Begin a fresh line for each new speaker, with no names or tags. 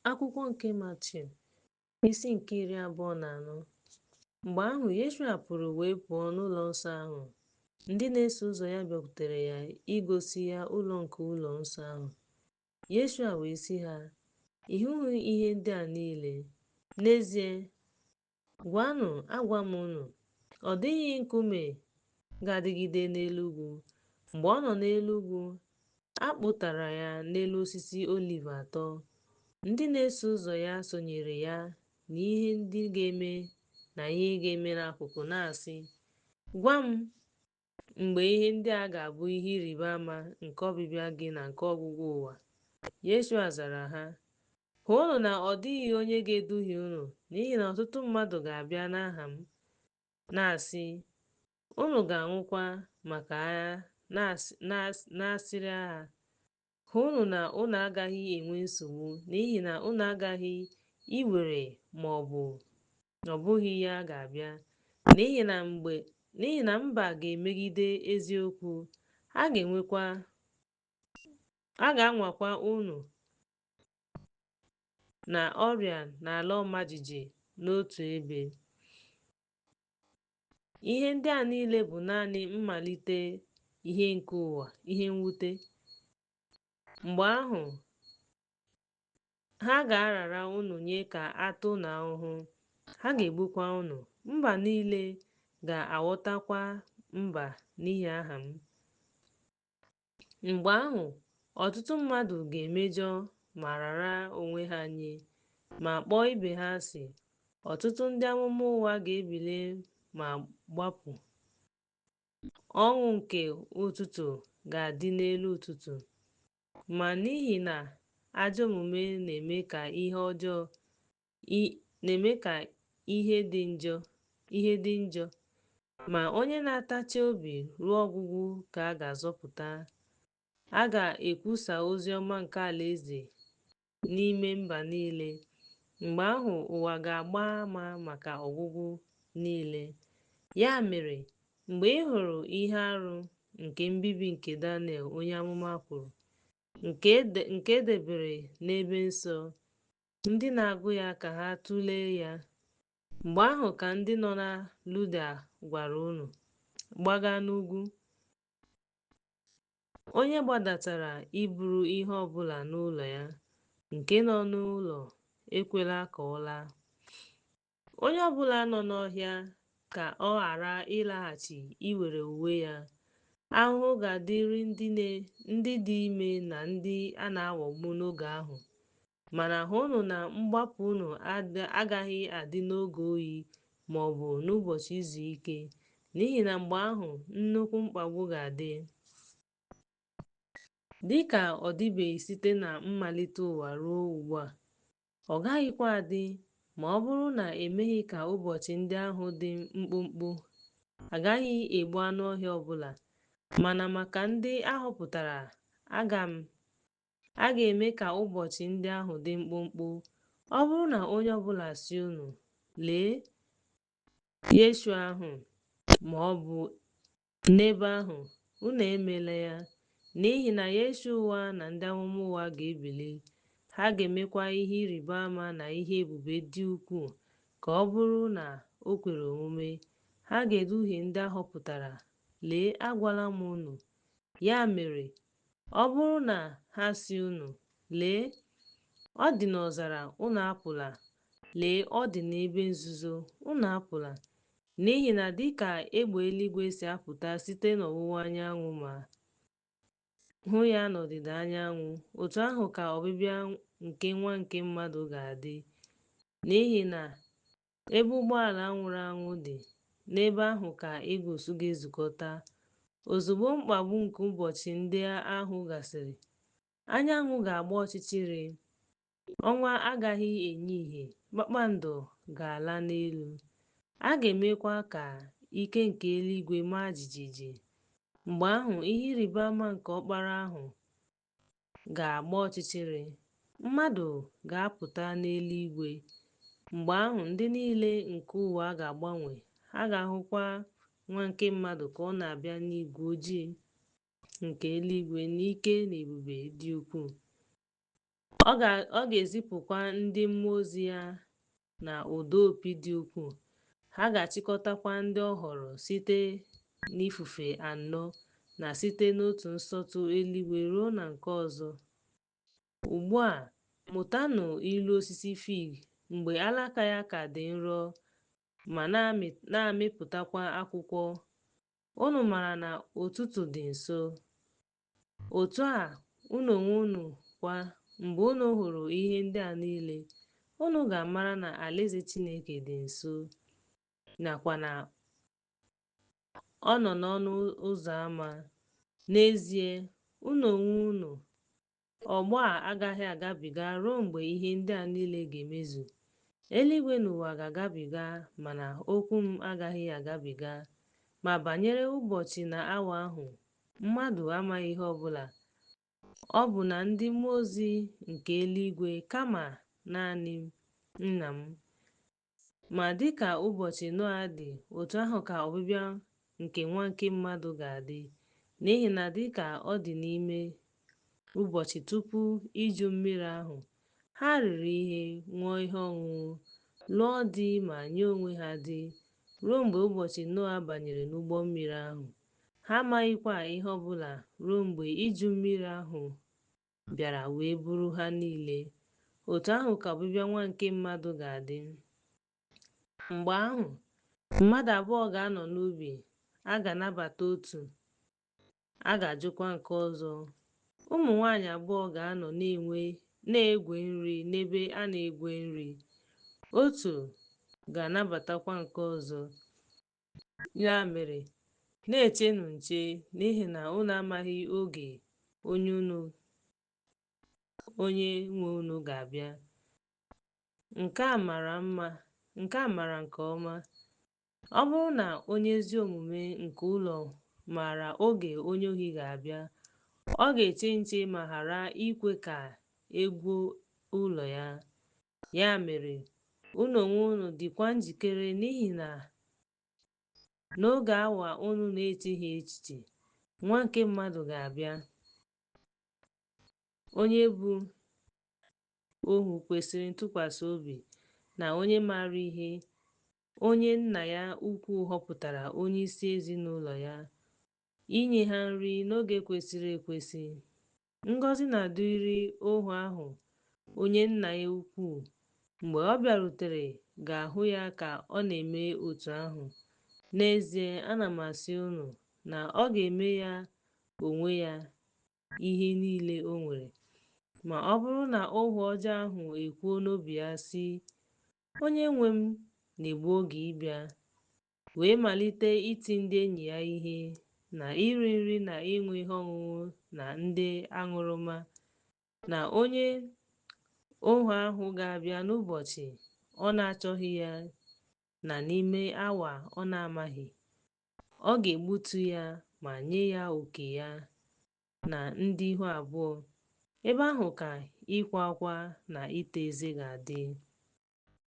Akwụkwọ nke Matiu, isi nke 24. Mgbe ahụ Yeshua pụrụ wee pụọ n'ụlọ nsọ ahụ. Ndị na-eso ụzọ ya bịakwutere ya igosi ya ụlọ nke ụlọ nsọ ahụ. Yeshua wee sị ha, Ị hụghị ihe ndị a niile? N'ezie, gwanụ agwa m unu, ọ dịghị nkume ga-adịgide n'elu ugwu. Mgbe ọ nọ n'elu ugwu, a kpụtara ya n'elu osisi oliv atọ. Ndị na-eso ụzọ ya sonyere ya n'ihe ndị ga-eme na ihe ga-eme n'akụkụ na-asị, Gwa m mgbe ihe ndị a ga-abụ ihe ịrịba ama nke ọbịbịa gị na nke ọgwụgwụ ụwa. Yeshua zara ha, Hụnụ na ọ dịghị onye ga-eduhie unu, n'ihi na ọtụtụ mmadụ ga-abịa n'aha m, na-asị, Unu ga-anwụkwa maka agha na-asịrị agha. Hụnụ na unu agaghị enwe nsogbu, n'ihi na unu agaghị iwere ma ọ bụ ọ bụghị ya ga-abịa. N'ihi na mba ga-emegide eziokwu, a ga-anwakwa unu na ọrịa na ala ọma jijiji n'otu ebe. Ihe ndị a niile bụ naanị mmalite ihe nke ụwa, ihe mwute. Mgbe ahụ, ha ga-arara unu nye ka a taa unu ahụhụ, ha ga-egbukwa unu. Mba niile ga-aghọtakwa mba n'ihi aha m. Mgbe ahụ, ọtụtụ mmadụ ga-emejọ ma rara onwe ha nye, ma kpọọ ibe ha asị. Ọtụtụ ndị amụma ụgha ga-ebili ma gbapụ. Ọṅụ nke ụtụtụ ga-adị n'elu ụtụtụ. Ma n'ihi na ajọ omume na-eme ka ihe ọjọọ na-eme ka ihe dị njọ, ma onye na-atachi obi ruo ọgwụgwụ ka a ga-azọpụta. A ga-ekwusa ozi ọma nke alaeze n'ime mba niile. Mgbe ahụ ụwa ga-agba ama maka ọgwụgwụ niile. Ya mere, mgbe ị hụrụ ihe arụ nke mbibi nke Daniel onye amụma kwuru, nke edebere n'ebe nsọ, ndị na-agụ ya ka ha tụlee ya. Mgbe ahụ ka ndị nọ na Luda gwara unu, gbaga n'ugwu. Onye gbadatara iburu ihe ọ bụla n'ụlọ ya, nke nọ n'ụlọ ekwela ka ọ laa. Onye ọ bụla nọ n'ọhịa ka ọ ghara ịlaghachi iwere uwe ya. Ahụhụ ga-adịrị ndị dị ime na ndị a na-aghọgbu n'oge ahụ. Mana hụnụ na mgbapụ unu agaghị adị n'oge oyi ma ọ bụ n'ụbọchị izu ike, n'ihi na mgbe ahụ nnukwu mkpagbu ga-adị. Dị ka ọ dịbeghị site na mmalite ụwa ruo ugbu a, ọ gaghịkwa adị ma ọ bụrụ na emeghị ka ụbọchị ndị ahụ dị mkpụmkpụ. Agaghị egbu anụ ọhịa ọbụla, mana maka ndị ahọpụtara, a ga-eme ka ụbọchị ndị ahụ dị mkpụmkpụ. Ọ bụrụ na onye ọbụla sị unu, Lee Yeshua ahụ, ma ọ bụ n'ebe ahụ, unu emela ya, n'ihi na Yeshua ụgha na ndị amụma ụgha ga-ebili. Ha ga-emekwa ihe ịrịba ama na ihe ebube dị ukwuu, ka ọ bụrụ na o kwere omume, ha ga-eduhie ndị ahọpụtara. Lee, agwala m unu. Ya mere, ọ bụrụ na ha sị unu, Lee, ọ dị n'ọzara, unu apụla. Lee, ọ dị n'ebe nzuzo, unu apụla. N'ihi na dịka egbe eluigwe si apụta site n'ọwụwa anyanwụ ma hụ ya n'ọdịda anyanwụ, otu ahụ ka ọbịbịa nke Nwa nke mmadụ ga-adị. N'ihi na ebe ụgbọala nwụrụ anwụ dị, n'ebe ahụ ka eagles ga-ezukọta. Ozugbo mkpagbu nke ụbọchị ndị ahụ gasịrị, anyanwụ ga-agba ọchịchịrị, ọnwa agaghị enye ìhè, kpakpando ga-ala n'elu. A ga-emekwa ka ike nke eluigwe maa jijiji. Mgbe ahụ ihe ịrịba ama nke Ọkpara ahụ ga-agba ọchịchịrị, mmadụ ga-apụta n'eluigwe. Mgbe ahụ ndị niile nke ụwa ga-agbanwe, ha ga-ahụkwa Nwa nke mmadụ ka ọ na-abịa n'igwe ojii nke eluigwe n'ike na ebube dị ukwuu. Ọ ga-ezipụkwa ndị mmụọ ozi ya na ụda opi dị ukwuu, ha ga-achịkọtakwa ndị ọ họọrọ site n'ifufe anọ na site n'otu nsọtụ eluigwe ruo na nke ọzọ. Ugbu a, mụtanụ ilu osisi fiig. Mgbe alaka ya ka dị nro ma na-amịpụtakwa akwụkwọ, unu maara na ụtụtụ dị nso. Otu a unu onwe unu kwa, mgbe unu hụrụ ihe ndị a niile, unu ga-amara na alaeze Chineke dị nso, nakwa na ọ nọ n'ọnụ ụzọ ámá. N'ezie, unu onwe unu, ọgbọ a agaghị agabiga ruo mgbe ihe ndị a niile ga-emezu. Eluigwe na ụwa ga-agabiga, mana okwu m agaghị agabiga. Ma banyere ụbọchị na awa ahụ, mmadụ amaghị ihe ọ bụla, ọ bụ na ndị mmụọ ozi nke eluigwe, kama naanị Nna m. Ma dị ka ụbọchị Noa dị, otu ahụ ka ọbịbịa nke Nwa nke mmadụ ga-adị. N'ihi na dị ka ọ dị n'ime ụbọchị tupu iju mmiri ahụ, ha riri ihe, ṅụọ ihe ọṅụṅụ, lụọ di ma nye onwe ha di, ruo mgbe ụbọchị Noa banyere n'ụgbọ mmiri ahụ. Ha amaghịkwa ihe ọ bụla ruo mgbe iju mmiri ahụ bịara wee buru ha niile. Otu ahụ ka ọbịbịa Nwa nke mmadụ ga-adị. Mgbe ahụ, mmadụ abụọ ga-anọ n'ubi, a ga-anabata otu, a ga-ajụkwa nke ọzọ. Ụmụ nwanyị abụọ ga-anọ na-egwe nri n'ebe a na-egwe nri, otu ga-anabatakwa nke ọzọ. Ya mere, na-echenụ nche, n'ihi na unu amaghị oge onye nwe unu ga-abịa. Nke a mara nke ọma. Ọ bụrụ na onye ezi omume nke ụlọ maara oge onye ohi ga-abịa, ọ ga-eche nche ma ghara ikwe ka e gwuo ụlọ ya. Ya mere, unu onwe unu dịkwa njikere n'ihi na n'oge awa unu na-echeghị echiche, Nwa nke mmadụ ga-abịa. Onye bụ ohu kwesịrị ntụkwasị obi na onye maara ihe, onye nna ya ukwu họpụtara onyeisi ezinụlọ ya, inye ha nri n'oge kwesịrị ekwesị. Ngọzi na-adịrị ohu ahụ onye nna ya ukwu, mgbe ọ bịarutere ga-ahụ ya ka ọ na-eme otu ahụ. N'ezie, ana m asị unu na ọ ga-eme ya onwe ya ihe niile o nwere. Ma ọ bụrụ na ohu ọjọọ ahụ ekwuo n'obi ya sị, Onye nwe m na-egbu oge ịbịa, wee malite iti ndị enyi ya ihe, na iri nri na ịṅụ ihe ọṅụṅụ na ndị aṅụrụma, na onye ohu ahụ ga-abịa n'ụbọchị ọ na-achọghị ya na n'ime awa ọ na-amaghị, ọ ga-egbutu ya ma nye ya oke ya na ndị ihu abụọ. Ebe ahụ ka ịkwa akwa na ita eze ga-adị.